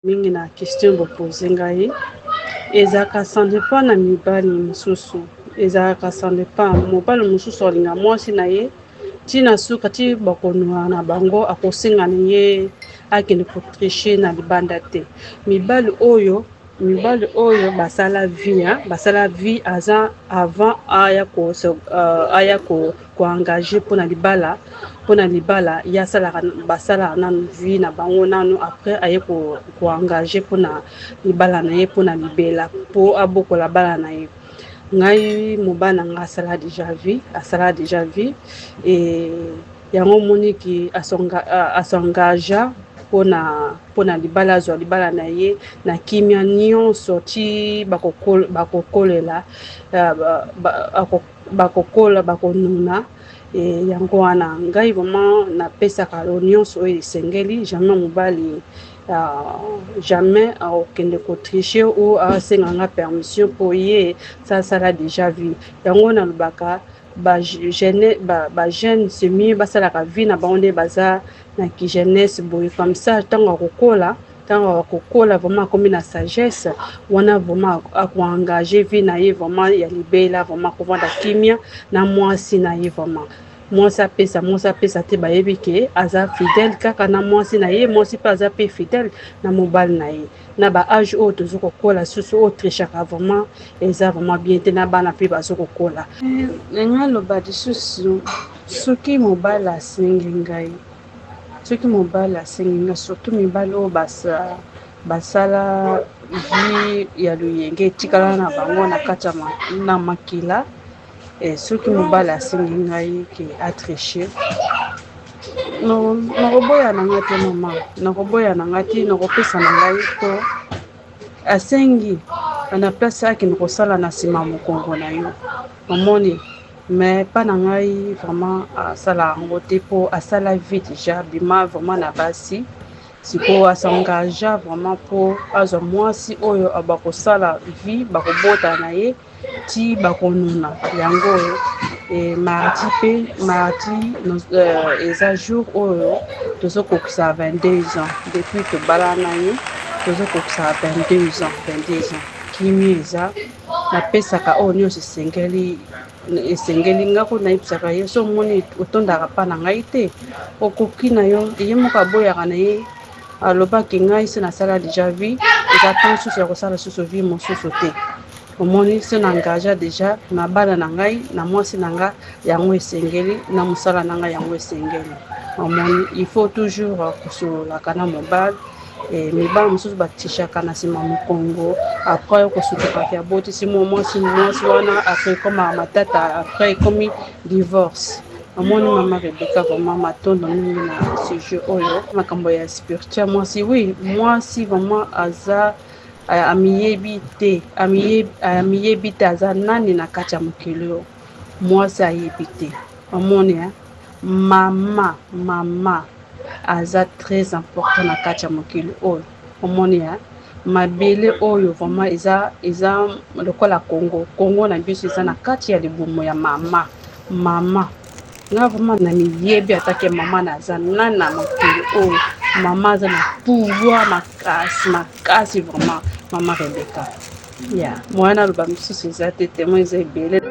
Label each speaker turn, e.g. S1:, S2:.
S1: Mingi na question bo pose ngai ezalaka sans depend na mibali mosusu, ezalaka sans depend mobali mosusu alinga mwasi na ye ti na suka ti bakonua na bango akosenga na ye akende ko tricher na libanda te. Mibali oyo mibali oyo basala vie hein, basala vie aza avant aya ko aya ko ko engager mpona libala mpona libala ye asalaka basalaka nanu vie na bango nanu après aye ko ko engager mpona libala na ye mpona libela mpo abokola bana na ye. Ngai mobali na ngai asala dejà vie, asala dejà vie et yango omoni ki a s'engagea mpona mpona libala azwa libala na ye na kimia nyonso ti bakokolela bakokola bakonuna. Yango wana ngai vraiment napesaka oyo nyonso oyo esengeli jamais mobali jamais akokende ko tricher ou asenga nga permission mpo ye asala dejà vie. Yango nalobaka ba jeune ba jeune c'est mieux basalaka vie na bango nde baza na ki jeunesse boye, comme ça ntango akokola, ntango akokola vraiment akomi na sagesse wana, vraiment ako engager vie na ye vraiment ya libela, vraiment akovanda kimia na mwasi na ye. Vraiment mwasi apesa, mwasi apesa te, bayebi ke aza fidèle kaka na mwasi na ye, mwasi mpe aza mpe fidèle na mobali na ye. Na ba âge oyo toza kokola susu, oyo trichaka vraiment eza vraiment bien te, na bana mpe baza kokola. Nga loba lisusu, soki mobali asengi ngai, soki mobali asengi ngai, surtout mibali oyo basala vie ya loyenge etikala na bango na kati ya na makila, soki mobali asengi ngai ke atriche, nakoboya na ngai te mama, nakoboya na ngai te, nakopesa na ngai po asengi na place akende kosala na nsima mokongo na yo, omoni. Mais mpa na ngai vraiment asala yango te mpo asala vie déjà, bima vraiment na basi, sikoyo as'engagea vraiment mpo azwa mwasi oyo bakosala vie, bakobota na ye ti bakonuna. Yango oyo mardi mpe mardi eza jour oyo tozokokisa 22 ans depuis tobalana ye, tozokokisa 22 ans, 22 ans. Kimia eza, napesaka oyo nyonso esengeli, esengeli nga ko nayebisaka ye so omoni otondaka mpa na ngai te, okoki na yo. Ye moko aboyaka na ye, alobaki ngai se nasala déjà vie, eza temps susu ya kosala susu vie mosusu te. Omoni, se na engagea déjà na bana na ngai, na mwasi na nga, yango esengeli, na mosala na ngai, yango esengeli. Omoni, il faut toujours kosololaka na mobali. Mibali mosusu batrichaka na nsima mokongo, après kosutukaka abotisi mwa mwasi, mwasi wana après ekomaka matata, après ekomi divorce. Omoni, mama Rebeka, vraiment matondo mingi na sujet oyo, makambo ya spirituel. Mwasi, oui, mwasi vraiment aza amiyebi te, amiyebi te aza nani na kati ya mokili oyo. Mwasi ayebi te, omoni. Mama, mama aza très important na kati ya mokili oyo, omoni. Mabele oyo vraiment eza lokola Congo, Congo na biso eza na kati ya libumu ya mama. Mama nga vraiment na miyebi atake mama naza nani na mokili oyo. Mama aza na pouvoir makasi makasi vraiment, mama Rebeka ya moya. Naloba mosusu eza te, témoin eza ebele.